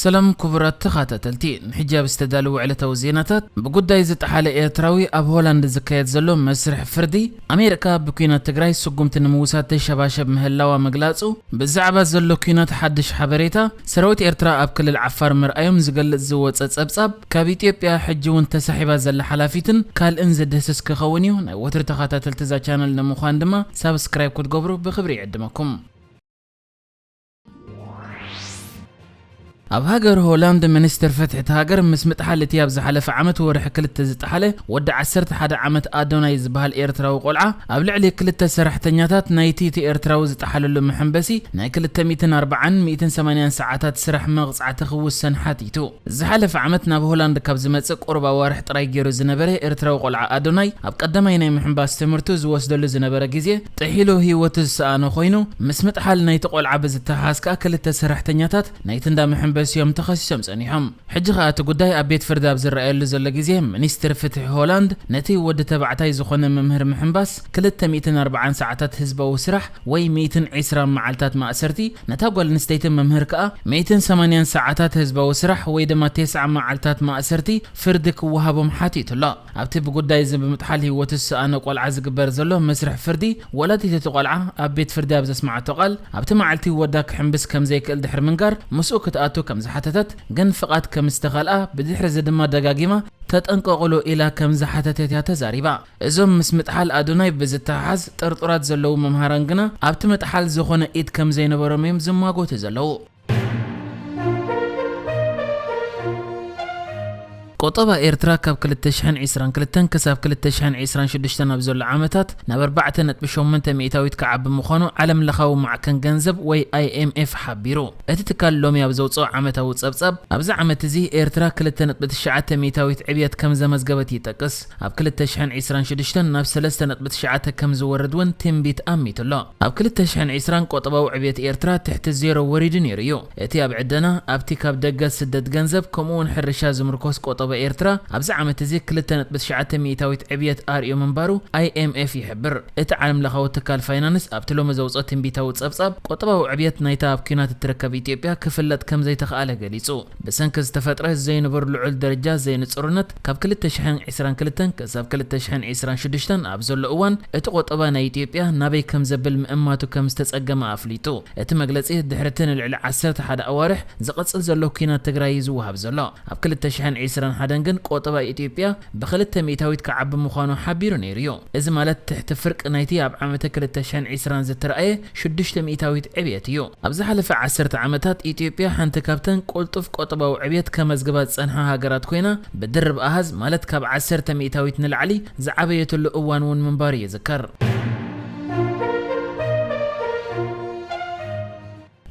ሰላም ክቡራት ተኸታተልቲ፣ ንሕጂ ኣብ ዝተዳለወ ዕለታዊ ዜናታት፣ ብጉዳይ ዝጠሓለ ኤርትራዊ ኣብ ሆላንድ ዝካየድ ዘሎ መስርሕ ፍርዲ፣ ኣሜሪካ ብኲናት ትግራይ ስጉምቲ ንምውሳድ ተሸባሸብ ምህላዋ ምግላጹ፣ ብዛዕባ ዘሎ ኲናት ሓድሽ ሓበሬታ፣ ሰራዊት ኤርትራ ኣብ ክልል ዓፋር ምርኣዮም ዝገልጽ ዝወጸ ጸብጻብ፣ ካብ ኢትዮጵያ ሕጂ እውን ተሳሒባ ዘላ ሓላፊትን ካልእን ዝድህስስ ክኸውን እዩ። ናይ ወትሪ ተኸታተልቲ እዛ ቻነል ንምዃን ድማ ሳብስክራይብ ክትገብሩ ብኽብሪ ይዕድመኩም። ኣብ ሃገር ሆላንድ፣ ሚኒስትር ፍትሒ እቲ ሃገር ምስ ምጥሓል እቲ ኣብ ዝሓለፈ ዓመት ወርሒ ክልተ ዝጠሓለ ወዲ ዓሰርተ ሓደ ዓመት ኣዶናይ ዝበሃል ኤርትራዊ ቆልዓ፣ ኣብ ልዕሊ ክልተ ሰራሕተኛታት ናይቲ እቲ ኤርትራዊ ዝጠሓለሉ መሐንበሲ ናይ ክልተ ሚእትን ኣርባዓን ሚእትን ሰማንያን ሰዓታት ስራሕ መቕጻዕቲ ክውሰን ሓቲቱ። ዝሓለፈ ዓመት ናብ ሆላንድ ካብ ዝመጽእ ቁሩብ ኣዋርሕ ጥራይ ገይሩ ዝነበረ ኤርትራዊ ቆልዓ ኣዶናይ፣ ኣብ ቀዳማይ ናይ ምሕንባስ ትምህርቱ ዝወስደሉ ዝነበረ ግዜ ጥሒሉ ህይወቱ ዝሰኣነ ኮይኑ፣ ምስ ምጥሓል ናይቲ ቆልዓ ብዝተሓሓዝ ከኣ ክልተ ሰራሕተኛታት ናይቲ እንዳ መሐንበሲኦም ተኸሲሶም ጸኒሖም። ሕጂ ከኣ እቲ ጉዳይ ኣብ ቤት ፍርዲ ኣብ ዝረኣየሉ ዘሎ ግዜ፣ ሚኒስትሪ ፍትሒ ሆላንድ ነቲ ወዲ ተባዕታይ ዝኾነ መምህር ምሕንባስ ክልተ ሚእትን ኣርባዓን ሰዓታት ህዝባዊ ስራሕ ወይ ሚእትን ዕስራን መዓልታት ማእሰርቲ፣ ነታ ጓል ኣንስተይቲ መምህር ከኣ ሚእትን ሰማንያን ሰዓታት ህዝባዊ ስራሕ ወይ ድማ ተስዓ መዓልታት ማእሰርቲ ፍርዲ ክወሃቦም ሓቲቱ ኣሎ። ኣብቲ ብጉዳይ እዚ ብምጥሓል ህይወቱ ዝሰኣነ ቆልዓ ዝግበር ዘሎ መስርሕ ፍርዲ፣ ወላዲት እቲ ቆልዓ ኣብ ቤት ፍርዲ ኣብ ዘስመዓቶ ቃል፣ ኣብቲ መዓልቲ ወዳ ክሕንብስ ከም ዘይክእል ድሕሪ ምንጋር፣ ምስኡ ክትኣቱ ከም ዝሓተተት፣ ግን ፍቓድ ከም ዝተኸልኣ፣ ብድሕሪ እዚ ድማ ደጋጊማ ተጠንቀቑሉ ኢላ ከም ዝሓተተት እያ ተዛሪባ። እዞም ምስ ምጥሓል ኣዶናይ ብዝተሓሓዝ ጥርጡራት ዘለዉ መምሃራን ግና ኣብቲ ምጥሓል ዝኾነ ኢድ ከም ዘይነበሮም እዮም ዝማጎቱ ዘለዉ። ቆጠባ ኤርትራ ካብ ክልተ ሽሕን ዕስራን ክልተን ክሳብ ክልተ ሽሕን ዕስራን ሽዱሽተን ኣብ ዘሎ ዓመታት ናብ ኣርባዕተ ነጥቢ ሸሞንተ ሚእታዊት ክዓቢ ምዃኑ ዓለም ለኻዊ ማዕከን ገንዘብ ወይ ኣይ ኤም ኤፍ ሓቢሩ። እቲ ትካል ሎሚ ኣብ ዘውፅኦ ዓመታዊ ጸብጻብ፣ ኣብዚ ዓመት እዚ ኤርትራ ክልተ ነጥቢ ትሽዓተ ሚእታዊት ዕብየት ከም ዘመዝገበት ይጠቅስ። ኣብ ክልተ ሽሕን ዕስራን ሽዱሽተን ናብ ሰለስተ ነጥቢ ትሽዓተ ከም ዝወርድ እውን ትንቢት ኣሚቱ ኣሎ። ኣብ ክልተ ሽሕን ዕስራን ቆጠባዊ ዕብየት ኤርትራ ትሕቲ ዜሮ ወሪዱ ነይሩ እዩ። እቲ ኣብ ዕደና፣ ኣብቲ ካብ ደገ ዝስደድ ገንዘብ፣ ከምኡ እውን ሕርሻ ዝምርኮስ ቆጠባ ኤርትራ ኣብዚ ዓመት እዚ ክልተ ነጥቢ ትሽዓተ ሚእታዊት ዕብየት ኣርእዮ ምንባሩ ኣይ ኤም ኤፍ ይሕብር። እቲ ዓለም ለኻዊ ትካል ፋይናንስ ኣብቲ ሎሚ ዘውፅኦ ትንቢታዊ ጸብጻብ፣ ቆጠባዊ ዕብየት ናይታ ኣብ ኲናት እትርከብ ኢትዮጵያ ክፍለጥ ከም ዘይተኽኣለ ገሊጹ። ብሰንኪ ዝተፈጥረ ዘይንቡር ልዑል ደረጃ ዘይንጹርነት፣ ካብ ክልተ ሽሕን ዕስራን ክልተን ክሳብ ክልተ ሽሕን ዕስራን ሽዱሽተን ኣብ ዘሎ እዋን፣ እቲ ቆጠባ ናይ ኢትዮጵያ ናበይ ከም ዘብል ምእማቱ ከም ዝተጸገመ ኣፍሊጡ። እቲ መግለጺ ድሕሪ እቲ ንልዕሊ ዓሰርተ ሓደ ኣዋርሕ ዝቐጽል ዘሎ ኲናት ትግራይ እዩ ዝወሃብ ዘሎ። ኣብ ክልተ ሽሕን ዕስራን ሓደን ግን ቆጠባ ኢትዮጵያ ብክልተ ሚእታዊት ክዓቢ ምዃኑ ሓቢሩ ነይሩ እዩ። እዚ ማለት ትሕቲ ፍርቂ ናይቲ ኣብ ዓመተ ክልተ ሽሕን ዕስራን ዝተረኣየ ሽዱሽተ ሚእታዊት ዕብየት እዩ። ኣብ ዝሓለፈ ዓሰርተ ዓመታት ኢትዮጵያ ሓንቲ ካብተን ቅልጡፍ ቆጠባዊ ዕብየት ከመዝግባ ዝጸንሓ ሃገራት ኮይና፣ ብድርብ ኣሃዝ ማለት ካብ ዓሰርተ ሚእታዊት ንላዕሊ ዝዓበየትሉ እዋን እውን ምንባሩ ይዝከር።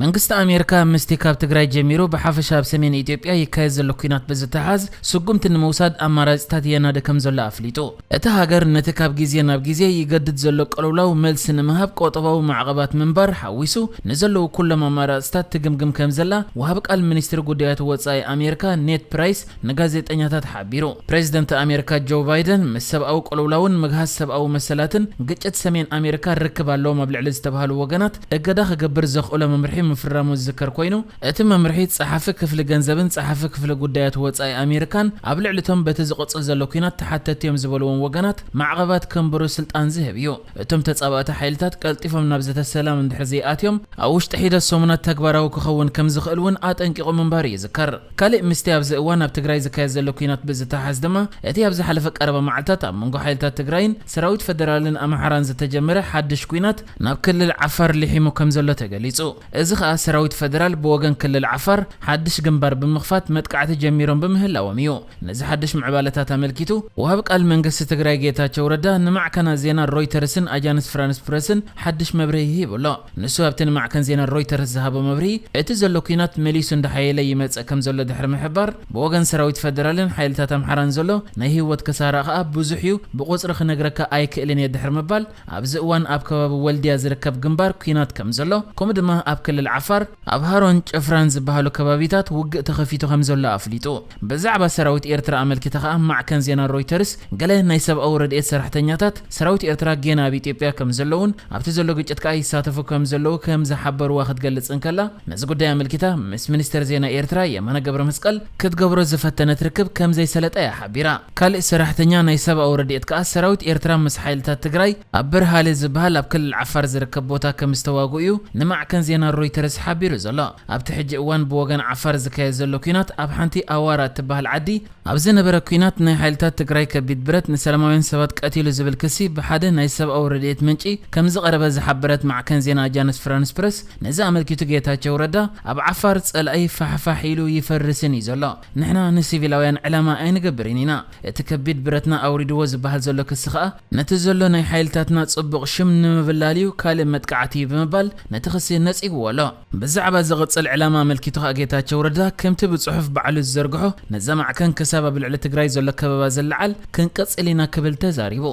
መንግስቲ ኣሜሪካ ምስቲ ካብ ትግራይ ጀሚሩ ብሓፈሻ ኣብ ሰሜን ኢትዮጵያ ይካየድ ዘሎ ኲናት ብዝተሓዝ ስጉምቲ ንምውሳድ ኣማራጺታት የናዲ ከም ዘሎ ኣፍሊጡ። እታ ሃገር ነቲ ካብ ግዜ ናብ ግዜ ይገድድ ዘሎ ቅልውላው መልሲ ንምሃብ ቆጠባዊ ማዕቐባት ምንባር ሓዊሱ ንዘለዉ ኩሎም ኣማራጺታት ትግምግም ከም ዘላ ወሃቢ ቃል ሚኒስትሪ ጉዳያት ወጻኢ ኣሜሪካ ኔድ ፕራይስ ንጋዜጠኛታት ሓቢሩ። ፕሬዚደንት ኣሜሪካ ጆ ባይደን ምስ ሰብኣዊ ቅልውላውን ምግሃስ ሰብኣዊ መሰላትን ግጭት ሰሜን ኣሜሪካ ርክብ ኣለዎም ኣብ ልዕሊ ዝተባህሉ ወገናት እገዳ ክገብር ዘኽእሎ መምርሒ ምፍራሙ ዝዝከር ኮይኑ፣ እቲ መምርሒ ጸሓፊ ክፍሊ ገንዘብን ጸሓፊ ክፍሊ ጉዳያት ወጻኢ ኣሜሪካን ኣብ ልዕሊ እቶም በቲ ዝቕጽል ዘሎ ኲናት ተሓተትቲ እዮም ዝበልዎም ወገናት ማዕቐባት ከንብሩ ስልጣን ዝህብ እዩ። እቶም ተጻባእቲ ሓይልታት ቀልጢፎም ናብ ዘተ ሰላም እንድሕር ዘይኣትዮም፣ ኣብ ውሽጢ ሒደት ሰሙናት ተግባራዊ ክኸውን ከም ዝኽእል እውን ኣጠንቂቑ ምንባሩ ይዝከር። ካልእ ምስቲ ኣብዚ እዋን ኣብ ትግራይ ዝካየድ ዘሎ ኲናት ብዝተሓዝ ድማ፣ እቲ ኣብ ዝሓለፈ ቀረባ መዓልታት ኣብ መንጎ ሓይልታት ትግራይን ሰራዊት ፈደራልን ኣምሓራን ዝተጀመረ ሓድሽ ኲናት ናብ ክልል ዓፋር ልሒሙ ከም ዘሎ ተገሊጹ። እዚ ኸኣ ሰራዊት ፈደራል ብወገን ክልል ዓፋር ሓድሽ ግንባር ብምኽፋት መጥቃዕቲ ጀሚሮም ብምህላዎም እዩ። ነዚ ሓድሽ ምዕባለታት ኣመልኪቱ፣ ወሃቢ ቃል መንግስቲ ትግራይ ጌታቸው ረዳ ንማዕከናት ዜና ሮይተርስን ኣጃንስ ፍራንስ ፕረስን ሓድሽ መብርሂ ሂቡ ኣሎ። ንሱ ኣብቲ ንማዕከን ዜና ሮይተርስ ዝሃቦ መብርሂ፣ እቲ ዘሎ ኲናት መሊሱ እንዳሓየለ ይመጽእ ከም ዘሎ ድሕሪ ምሕባር፣ ብወገን ሰራዊት ፈደራልን ሓይልታት ኣምሓራን ዘሎ ናይ ህይወት ክሳራ ከኣ ብዙሕ እዩ፣ ብቑጽሪ ክነግረካ ኣይክእልን እየ ድሕሪ ምባል፣ ኣብዚ እዋን ኣብ ከባቢ ወልድያ ዝርከብ ግንባር ኲናት ከም ዘሎ፣ ከምኡ ድማ ኣብ ክልል ዓፋር ኣብ ሃሮን ጭፍራን ዝበሃሉ ከባቢታት ውግእ ተኸፊቱ ከም ዘሎ ኣፍሊጡ። ብዛዕባ ሰራዊት ኤርትራ ኣመልኪተ ከኣ ማዕከን ዜና ሮይተርስ ገለ ናይ ሰብኣዊ ረድኤት ሰራሕተኛታት ሰራዊት ኤርትራ ጌና ኣብ ኢትዮጵያ ከም ዘለውን ኣብቲ ዘሎ ግጭት ከኣ ይሳተፉ ከም ዘለዉ ከም ዝሓበርዋ ክትገልጽ እንከላ፣ ነዚ ጉዳይ ኣመልኪታ ምስ ሚኒስተር ዜና ኤርትራ የማነ ገብረ መስቀል ክትገብሮ ዝፈተነት ርክብ ከም ዘይሰለጠ እያ ሓቢራ። ካልእ ሰራሕተኛ ናይ ሰብኣዊ ረድኤት ከኣ ሰራዊት ኤርትራ ምስ ሓይልታት ትግራይ ኣብ በርሃሌ ዝበሃል ኣብ ክልል ዓፋር ዝርከብ ቦታ ከም ዝተዋግኡ እዩ ንማዕከን ዜና ሮይተርስ ሓቢሩ ዘሎ። ኣብቲ ሕጂ እዋን ብወገን ዓፋር ዝካየድ ዘሎ ኲናት ኣብ ሓንቲ ኣዋራ እትበሃል ዓዲ ኣብ ዝነበረ ኲናት ናይ ሓይልታት ትግራይ ከቢድ ብረት ንሰላማውያን ሰባት ቀቲሉ ዝብል ክሲ ብሓደ ናይ ሰብኣዊ ረድኤት ምንጪ ከም ዝቐረበ ዝሓበረት ማዕከን ዜና ኣጃንስ ፍራንስ ፕረስ፣ ነዚ ኣመልኪቱ ጌታቸው ረዳ ኣብ ዓፋር ጸላኢ ፋሕፋሕ ኢሉ ይፈርስን እዩ ዘሎ። ንሕና ንሲቪላውያን ዕላማ ኣይንገብርን ኢና። እቲ ከቢድ ብረትና ኣውሪድዎ ዝበሃል ዘሎ ክሲ ከኣ ነቲ ዘሎ ናይ ሓይልታትና ጽቡቕ ሽም ንምብላል እዩ፣ ካልእ መጥቃዕቲ እዩ ብምባል ነቲ ክሲ ነጺግዎ ኣሎ። ብዛዕባ ዝቕጽል ዕላማ ኣመልኪቱ ከኣ ጌታቸው ረዳ ከምቲ ብጽሑፍ ባዕሉ ዝዘርግሖ ነዛ ማዕከን ክሳብ ኣብ ልዕሊ ትግራይ ዘሎ ከበባ ዝለዓል ክንቅጽል ኢና ክብል ተዛሪቡ።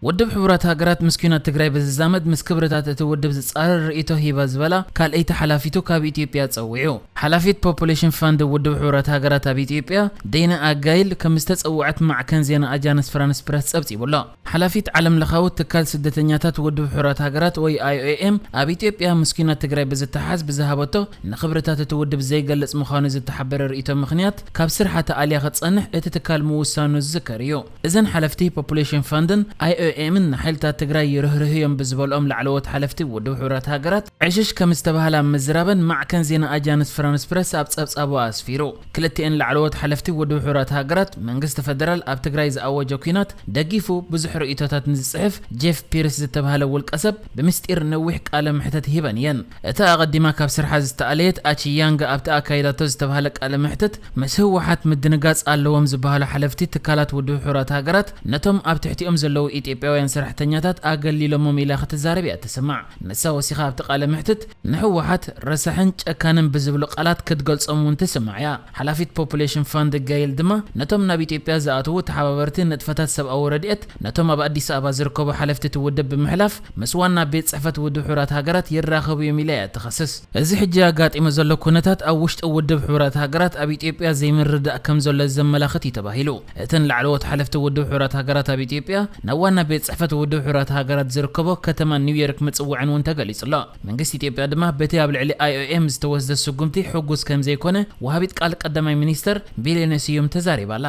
ውድብ ሕቡራት ሃገራት ምስ ኲናት ትግራይ ብዝዛመድ ምስ ክብርታት እቲ ውድብ ዝጻረር ርእይቶ ሂባ ዝበላ ካልኣይቲ ሓላፊቱ ካብ ኢትዮጵያ ጸዊዑ። ሓላፊት ፖፑሌሽን ፋንድ ውድብ ሕቡራት ሃገራት ኣብ ኢትዮጵያ ዴና ኣጋይል ከም ዝተጸውዐት ማዕከን ዜና ኣጃንስ ፍራንስ ፕረስ ጸብጺቡ ኣሎ። ሓላፊት ዓለም ለኻዊ ትካል ስደተኛታት ውድብ ሕቡራት ሃገራት ወይ ኣይኦኤም ኣብ ኢትዮጵያ ምስ ኲናት ትግራይ ብዝተሓዝ ብዝሃበቶ ንኽብርታት እቲ ውድብ ዘይገልጽ ምዃኑ ዝተሓበረ ርእይቶ ምኽንያት ካብ ስርሓ ተኣልያ ክትጸንሕ እቲ ትካል ምውሳኑ ዝዝከር እዩ። እዘን ሓለፍቲ ፖፑሌሽን ፋንድን ኣይኦኤምን ንሓይልታት ትግራይ ይርህርህ እዮም ብዝበልኦም ላዕለዎት ሓለፍቲ ውድብ ሕቡራት ሃገራት ዕሽሽ ከም ዝተባህላ ምዝራበን ማዕከን ዜና ኣጃንስ ፍራንስ ፕረስ ኣብ ጸብጻቡ ኣስፊሩ። ክልቲኤን ላዕለዎት ሓለፍቲ ውድብ ሕቡራት ሃገራት መንግስቲ ፈደራል ኣብ ትግራይ ዝኣወጆ ኲናት ደጊፉ ብዙሕ ርእይቶታት ንዝጽሕፍ ጄፍ ፒርስ ዝተባህለ ውልቀ ሰብ ብምስጢር ነዊሕ ቃለ መሕተት ሂበን እየን። እታ ኣቐዲማ ካብ ስርሓ ዝተኣለየት ኣቺ ያንግ ኣብቲ ኣካይዳቶ ዝተባህለ ቃለ መሕተት ምስ ህወሓት ምድንጋጽ ኣለዎም ዝበሃሉ ሓለፍቲ ትካላት ውድብ ሕቡራት ሃገራት ነቶም ኣብ ትሕቲኦም ዘለዉ ኢትዮጵያውያን ሰራሕተኛታት ኣገሊሎሞም ኢላ ክትዛረብ እያ ትስማዕ። ንሳ ወሲኻ ኣብቲ ቃለ መሕትት ንህወሓት ረሳሕን ጨካንን ብዝብሉ ቃላት ክትገልጾም እውን ትስማዕ እያ። ሓላፊት ፖፑሌሽን ፋንድ ጋይል ድማ ነቶም ናብ ኢትዮጵያ ዝኣትዉ ተሓባበርቲ ንጥፈታት ሰብኣዊ ረድኤት ነቶም ኣብ ኣዲስ ኣበባ ዝርከቡ ሓለፍቲ እቲ ውድብ ብምሕላፍ ምስ ዋና ቤት ጽሕፈት ውድብ ሕቡራት ሃገራት ይራኸቡ እዮም ኢላ እያ ትኸስስ። እዚ ሕጂ ኣጋጢሙ ዘሎ ኩነታት ኣብ ውሽጢ ውድብ ሕቡራት ሃገራት ኣብ ኢትዮጵያ ዘይምርዳእ ከም ዘሎ ዘመላኽት እዩ ተባሂሉ። እተን ላዕለዎት ሓለፍቲ ውድብ ሕቡራት ሃገራት ኣብ ኢትዮጵያ ናብ ዋና ቤት ጽሕፈት ውድብ ሕቡራት ሃገራት ዝርከቦ ከተማ ኒውዮርክ ምጽውዐን እውን ተገሊጹ ኣሎ። መንግስቲ ኢትዮጵያ ድማ በቲ ኣብ ልዕሊ ኣይኦኤም ዝተወስደ ስጉምቲ ሕጉስ ከም ዘይኮነ ወሃቢት ቃል ቀዳማይ ሚኒስተር ቢሌነ ስዩም ተዛሪባ ኣላ።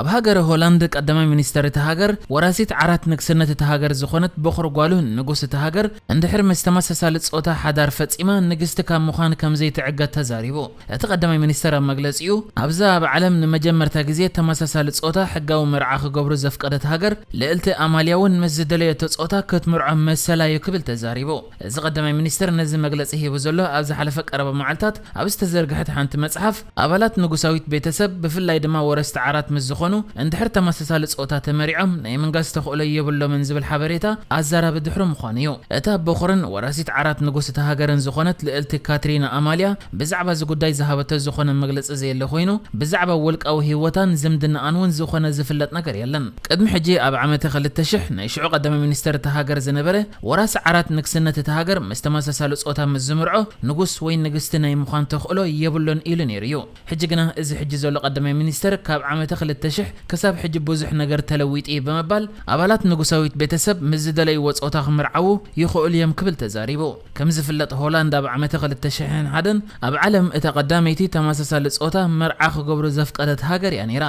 ኣብ ሃገረ ሆላንድ ቀዳማይ ሚኒስተር እታ ሃገር ወራሲት ዓራት ንግስነት እታ ሃገር ዝኾነት በኹር ጓሉ ንጉስ እታ ሃገር እንድሕር ምስ ተመሳሳሊ ጾታ ሓዳር ፈጺማ ንግስቲ ካብ ምዃን ከም ዘይትዕገት ተዛሪቡ። እቲ ቀዳማይ ሚኒስተር ኣብ መግለጺኡ ኣብዛ ኣብ ዓለም ንመጀመርታ ግዜ ተመሳሳሊ ጾታ ሕጋዊ መርዓ ክገብሩ ዘፍቀደት ሃገር ልእልቲ ኣማልያ እውን ምስ ዝደለየቶ ጾታ ክትምርዖ መሰላ እዩ ክብል ተዛሪቡ። እዚ ቀዳማይ ሚኒስተር ነዚ መግለጺ ሂቡ ዘሎ ኣብ ዝሓለፈ ቀረባ መዓልታት ኣብ ዝተዘርግሐት ሓንቲ መጽሓፍ ኣባላት ንጉሳዊት ቤተሰብ ብፍላይ ድማ ወረስቲ ዓራት ምስ ዝኾኑ እንድሕር ተመሳሳሊ ጾታ ተመሪዖም ናይ ምንጋስ ተኽእሎ የብሎምን ዝብል ሓበሬታ ኣዛራቢ ድሕሩ ምዃኑ እዩ። እታ በኹርን ወራሲት ዓራት ንጉስ እታ ሃገርን ዝኾነት ልእልቲ ካትሪና ኣማልያ ብዛዕባ እዚ ጉዳይ ዝሃበቶ ዝኾነ መግለጺ ዘየለ ኮይኑ ብዛዕባ ውልቃዊ ህይወታን ዝምድናኣን እውን ዝኾነ ዝፍለጥ ነገር የለን። ቅድሚ ሕጂ ኣብ ዓመተ ክልተ ሽሕ ናይ ሽዑ ቀዳማይ ሚኒስተር እታ ሃገር ዝነበረ ወራሲ ዓራት ንግስነት እታ ሃገር ምስ ተመሳሳሊ ጾታ ምስ ዝምርዖ ንጉስ ወይ ንግስቲ ናይ ምዃን ተኽእሎ የብሉን ኢሉ ነይሩ እዩ። ሕጂ ግና እዚ ሕጂ ዘሎ ቀዳማይ ሚኒስተር ካብ ዓመተ ክልተ ሽሕ ክሳብ ሕጂ ብዙሕ ነገር ተለዊጡ እዩ ብምባል ኣባላት ንጉሳዊት ቤተሰብ ምስ ዝደለይዎ ጾታ ክምርዓዉ ይኽእሉ እዮም ክብል ተዛሪቡ። ከም ዝፍለጥ ሆላንድ ኣብ ዓመተ ክልተ ሽሕን ሓደን ኣብ ዓለም እታ ቀዳመይቲ ተመሳሳሊ ጾታ መርዓ ክገብሩ ዘፍቀደት ሃገር እያ ነይራ።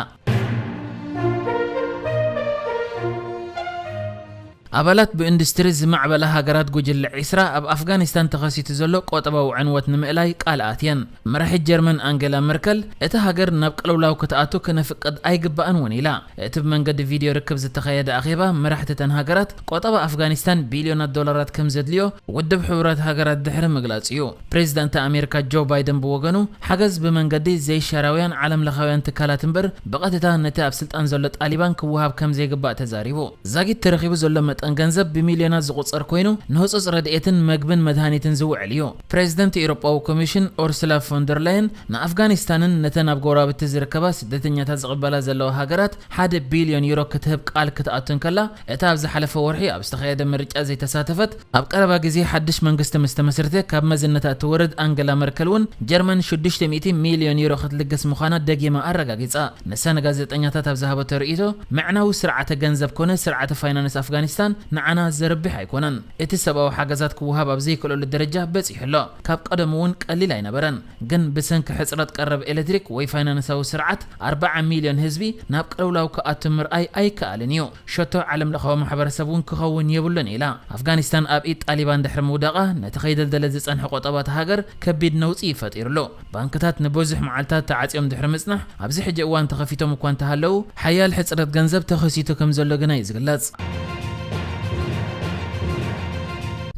ኣባላት ብኢንዱስትሪ ዝማዕበላ ሃገራት ጉጅለ ዒስራ ኣብ ኣፍጋኒስታን ተኸሲቱ ዘሎ ቆጠባዊ ዕንወት ንምእላይ ቃል ኣትየን። መራሒት ጀርመን ኣንገላ መርከል እታ ሃገር ናብ ቅልውላው ክትኣቱ ክነፍቅድ ኣይግባእን እውን ኢላ። እቲ ብመንገዲ ቪድዮ ርክብ ዝተኻየደ ኣኼባ መራሕቲ እተን ሃገራት ቆጠባ ኣፍጋኒስታን ቢልዮናት ዶላራት ከም ዘድልዮ ውድብ ሕቡራት ሃገራት ድሕሪ ምግላጹ እዩ። ፕሬዚዳንት ኣሜሪካ ጆ ባይደን ብወገኑ ሓገዝ ብመንገዲ ዘይሻራውያን ዓለም ለኻውያን ትካላት እምበር ብቐጥታ ነቲ ኣብ ስልጣን ዘሎ ጣሊባን ክወሃብ ከም ዘይግባእ ተዛሪቡ። ዛጊት ተረኺቡ ዘሎ መጠን መጠን ገንዘብ ብሚልዮናት ዝቑጸር ኮይኑ፣ ንህጹጽ ረድኤትን መግብን መድሃኒትን ዝውዕል እዩ። ፕሬዚደንት ኤውሮጳዊ ኮሚሽን ኡርሱላ ፎንደር ላየን ንኣፍጋኒስታንን ነተን ኣብ ጎረባብቲ ዝርከባ ስደተኛታት ዝቕበላ ዘለዋ ሃገራት ሓደ ቢልዮን ዩሮ ክትህብ ቃል ክትኣቱ እንከላ፣ እታ ኣብ ዝሓለፈ ወርሒ ኣብ ዝተኻየደ ምርጫ ዘይተሳተፈት፣ ኣብ ቀረባ ግዜ ሓድሽ መንግስቲ ምስ ተመስርተ ካብ መዝነታ እትወርድ ኣንገላ መርከል እውን ጀርመን ሽዱሽተ ሚእቲ ሚልዮን ዩሮ ክትልግስ ምዃና ደጊማ ኣረጋጊጻ። ንሳ ንጋዜጠኛታት ኣብ ዝሃበቶ ርእይቶ፣ መዕናዊ ስርዓተ ገንዘብ ኮነ ስርዓተ ፋይናንስ ኣፍጋኒስታን ንዓና ዘርብሕ ኣይኮነን። እቲ ሰብኣዊ ሓገዛት ክወሃብ ኣብ ዘይክእለሉ ደረጃ በጺሑ ኣሎ። ካብ ቀደሙ እውን ቀሊል ኣይነበረን። ግን ብሰንኪ ሕጽረት ቀረብ ኤሌክትሪክ ወይ ፋይናንሳዊ ስርዓት፣ ኣርባዓ ሚልዮን ህዝቢ ናብ ቅልውላው ክኣቱ ምርኣይ ኣይከኣልን እዩ። ሸቶ ዓለም ለኻዊ ማሕበረሰብ እውን ክኸውን የብሉን ኢላ። ኣፍጋኒስታን ኣብ ኢድ ጣሊባን ድሕሪ ምውዳቓ፣ ነቲ ከይደልደለ ዝጸንሐ ቆጠባ እታ ሃገር ከቢድ ነውጺ እዩ ፈጢሩሉ። ባንክታት ንብዙሕ መዓልታት ተዓጽዮም ድሕሪ ምጽናሕ፣ ኣብዚ ሕጂ እዋን ተኸፊቶም እኳ እንተሃለዉ፣ ሓያል ሕጽረት ገንዘብ ተኸሲቱ ከም ዘሎ ግና እዩ ዝግለጽ።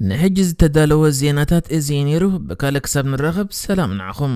ንሕጂ ዝተዳለወ ዜናታት እዚ እዩ ነይሩ። ብካልእ ክሳብ ንራኸብ፣ ሰላም ንዓኹም።